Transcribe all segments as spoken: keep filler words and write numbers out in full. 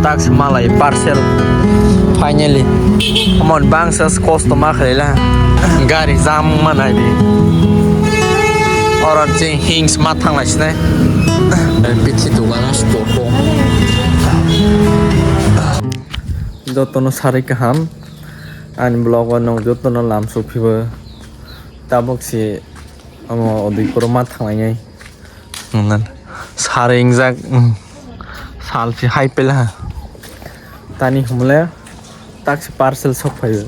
Taksi malai parcel. Finally. Amon bangsa kosto ma khaila. Gari jam ma nai di. Oro ching hings ma thanglai sinai. Bithi dogana store ko. Jotono sari kaham. Ani vlog o nong jotono lam sophibo. Tabok si amo odui poro ma thanglai nai. Nang sari ingjak, mm, sal si hai pela ha. Tani humle taksi parcel sok phai.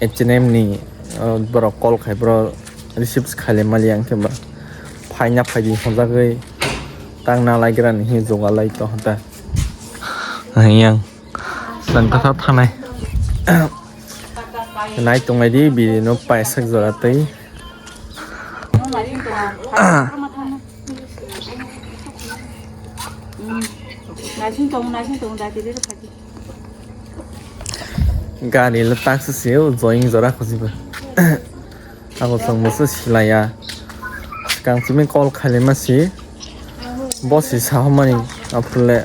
H and M ni, uh, borok call khai, borok receive khaile mali ang khe ba. Phaina phaidi hwnjagwi tang na lai gra ni hi joga lai to hata. Yang tang kasa thanai. Nai tongnai di bini no paisa jora tei. Gari le taksi se o join jora khusiba. Abo chwng bo se silaiya. Swkang simi call khailai ma si. Bo si sahomani aphuru le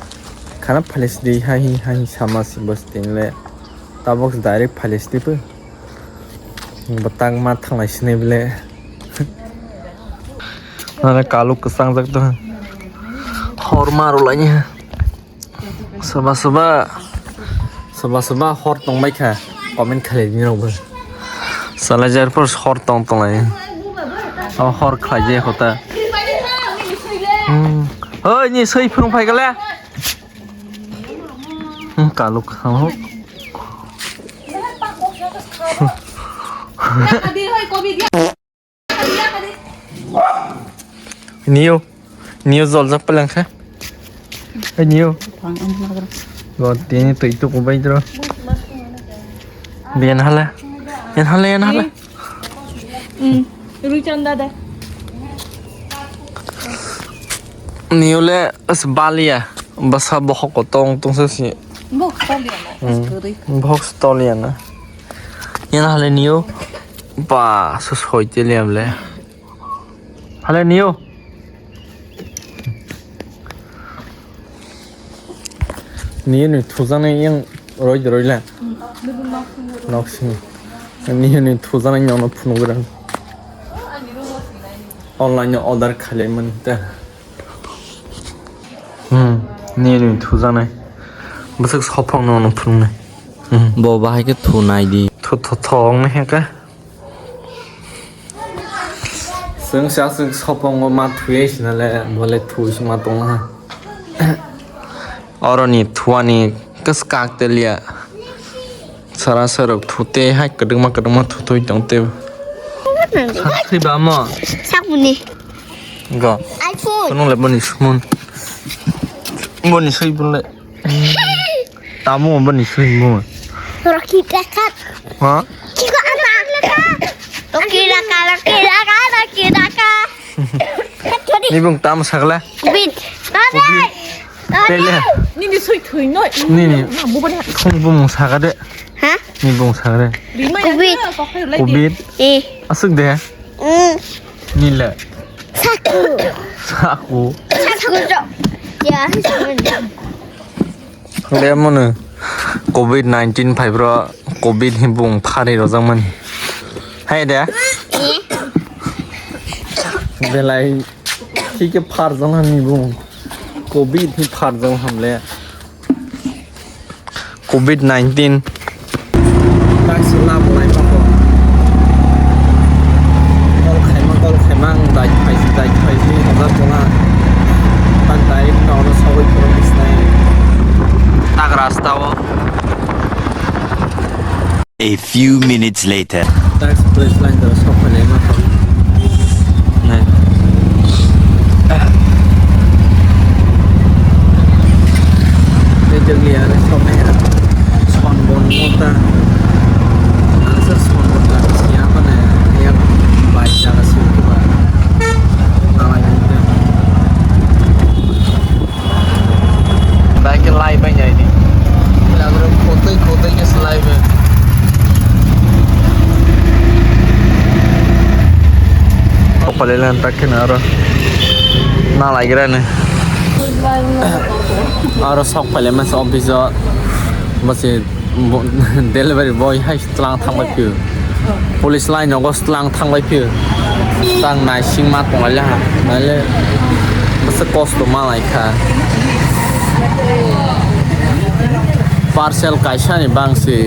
khana phalai si di hai hai sama si bo si tini le. Tabok direct phalai si di bo. Bo tang ma thanglai sinai bele. Nana kaluk kwchang jak to. Hor ma rw lai ni ha. Soba soba. Soba soba hor tong bai kha. Comment khalai di rok bo. Salai jar por hor tong tong lai. O hor khlai je hota. Hmm. Oi ni soi phung phai gale. Hmm, kaluk khamo. Niyo, niyo joljak palang kha. Hey, niyo. Go tini twi tu kubai dro. Bian hala. Bian hala, bian hala. Hmm, rui chanda de. Niyo le as balia. Basa bohok ko tong tong sa si. Bohok tong dia na. Hmm. Bohok tong dia na. Yan hale niyo. Ba, sus hoi te liam le. Hale niyo. Niyo ni thujana yang roi roi le. Nok sing. Niyo ni thujana yang no phunu gran. Online order khalai mani ta. Hmm, nini thujaknai. Bwswk sophong no, no phunuknai. Hmm, bo bahai khe thunai di. Thu, thu, thong nai khe. Chwng sa, chwng sophongo ma thuyai sinale, bole thui si ma tongha. Oroni thuani kwskak telia. Sara sarok thute hai kwdwngma kwdwngma thutui tong tebo. Sak thwi ba mo? Sakmuni. Go. iPhone. Kono le boni sumon. Boni sui bole. Tamo boni sui mo. Rocky Rakat. Ha? Kiko apa? Rocky Raka, Rocky Raka, Rocky Raka. Ni bung tam sakla. Bit. Bye bye. Tele. Nini soi thwi no. Nini. Na, bubo ni. Khum bumung sakade. Ha? Ni bumung sakade. Covid. Covid. Eh. Asuk de. Mm. Nile. Saku. Saku. Saku jo. Ya, saku jo. Le mono covid nineteen phai bro, covid hi bung phari rojak mani. Hai de. Eh. Belai. Khe khe pharjang hamni bo. Covid ni pharjang hamle. Covid nineteen. Taksi labo lai mako. Call khaima, call khaima, ang dai khaisi, dai khaisi, hojak tongha. Tak direct no ono sogwi phuru bisnai. Tak rasta o. A few minutes later. Tax place line to sok phai ma kho. Nai. Te jagli are sok nai. Son bon mota. Asa son mota. Siya pa nai. Ya bai jaga si ba. Nalai mota. Bai khe lai bai nai di. Lagra khotoi khotoi khe slai bai. Okolai lan tak khe na aro. Na lai gra ne. Aro sok phaile masa office o basi bo-, delivery boy hai tlang thangbai phio. Police line nogo tlang thangbai phio. Tang naising ma tonglai ha. Naile basa kosto ma lai kha. Parcel kaisa ni bangsi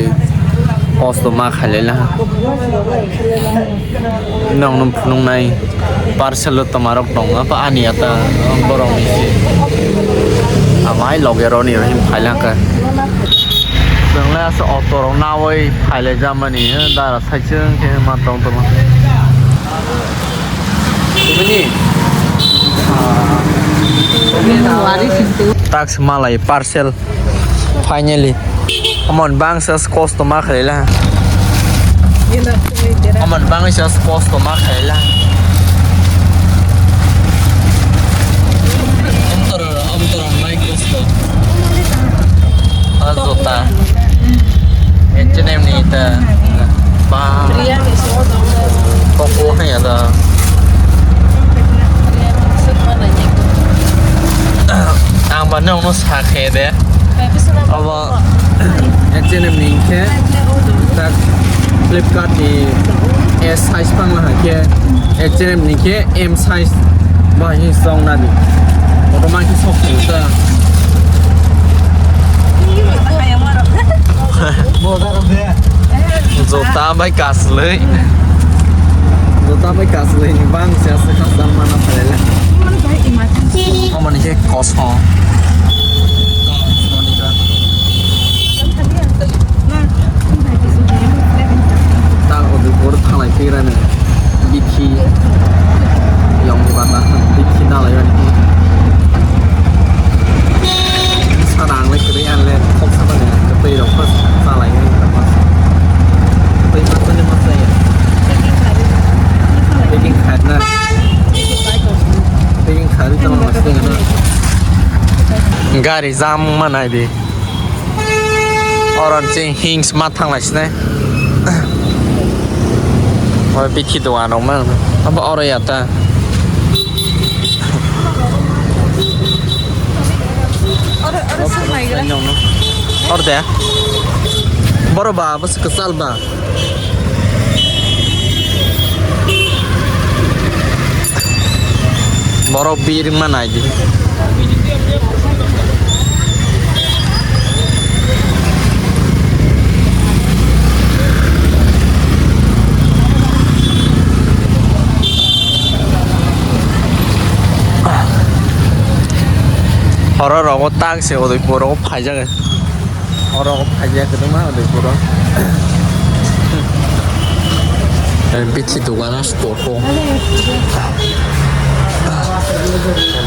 kosto ma khailai la ha. Nong nung phunuknai parcel o tomarok tongo, apa ani ata borok ni si. Amai loge roni roni phailangkha. Chwngle asa auto rok nawi phailai jamani, eh, dara saichung khe ma tong tongma. Taks malai parcel. Finally, amon bangsa kosto ma khaila. Amon bangsa kosto ma khaila. Amtor, amtor mai kosto. Ah, jota. H and M ni ta. Ba. Koko hai ada. Ang ba nong no sa khe de. Abo H and M ni khe tak Flipkart ni S size pang la khe H and M ni khe M size ba hi song na di. Koto ma khe sok khe ta. Jota bai kaslai. Jota bai kaslai ni bang se asa kasam mana phalai la. Omo ni khe kosom. Tal o dui bor thalai phi rani. Bithi yong bata bithi dalai rani. Sana ang le kwrwi ang le kok sa bani tei rok first chalai ni tamo. Tei ma tani ma tei. Taking khat na. Taking khat tamo ma tei na. Gari jam ma nai di. Oron ching hings ma thanglai sinai. Oro bithi dogan rok ma. Abo oro ya ta. Oro, oro sung naigra. Oro de. Boro ba, bos kwchal ba. Borok birma naidi. Horo rogo tak se Udaipur rogo phaijak. Oro phaijak kwbangma Udaipur o. Bithi dogano sport o.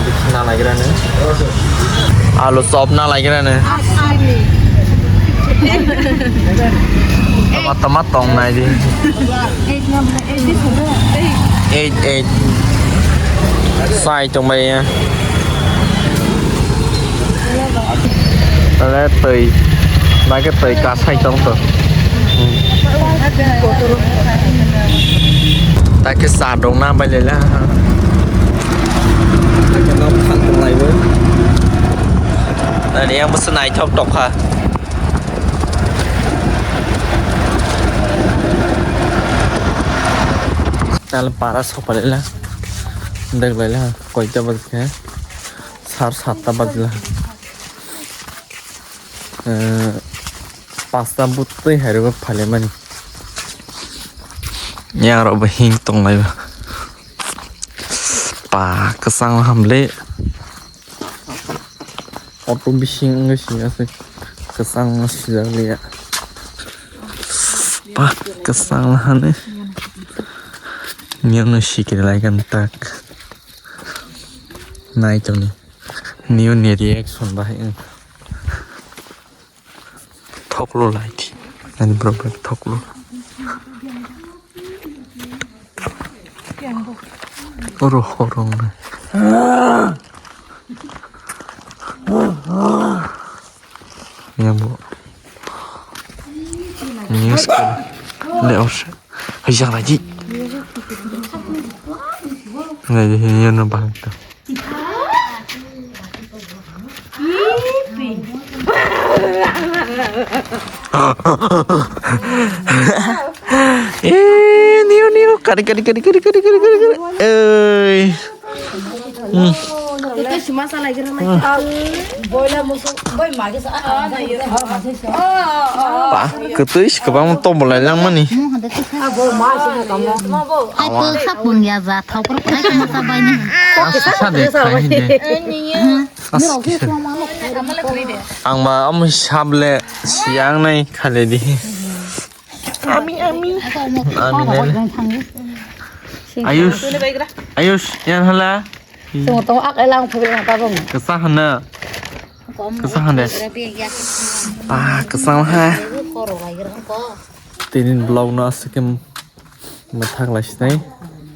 Bithi na laigrani. Alu chop na laigrani. Tama tama tong nai di. Eight, eight. Sai tong bai ya. Ale twi. Bai ke twi ka sai tong to. Hmm. Ta ke sa dong na bai le la. Ta ke no phan tong lai bo. Ani yang bus nai thok tok ha. Tal para sopalila. Dek laila. Koita bajkhe? Sar satta bajla. Eh, pasta butwi hairok phalemani. Yang rok bo hing tonglaiba. Pa kwchang hamle. Auto bising wngwi siyaswk kwchangma sijak liya. Pak kwchang lahani. Niyano sikiri laikha tak. Naitoni. Niyoni reaction bahai wng. Thoklo lai di. Ani borok bai thoklo. Oro horong na. Yang bo. News ko. Le os. Hai jang lagi. Ngai di, yang no bang to. Eh, niu, niu, kari, kari, kari. Ei. Hmm. Ba, kwtwi se kwbangma tongbolai langmani. Ai, kwk sapung ya, ja, thok rok, ai, kwmasa bai ni. Aswk sa de, khai de. Aswk sa. Ang ba omo sable siang nai khale di. Ami, ami. Ami nai. Ayush. Ayush, yan hala. Sung to ak elang phabi ma tabung. Kasa hana. Kasa hande. Pa, kasa ha. Tinin vlog no aswk ke mathak lai sinai.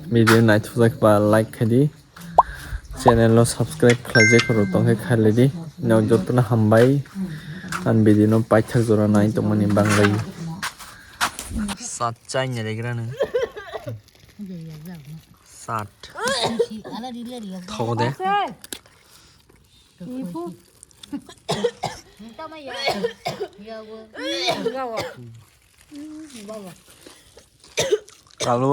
Video naithok jak ba like khai di. Channel no subscribe khlai je khoro tong khe khai lai di. No joto no hambai. An video no paithak jora nai tongmani banglai. Sat chai nya regra no. Sat. Thogo de. Kalu.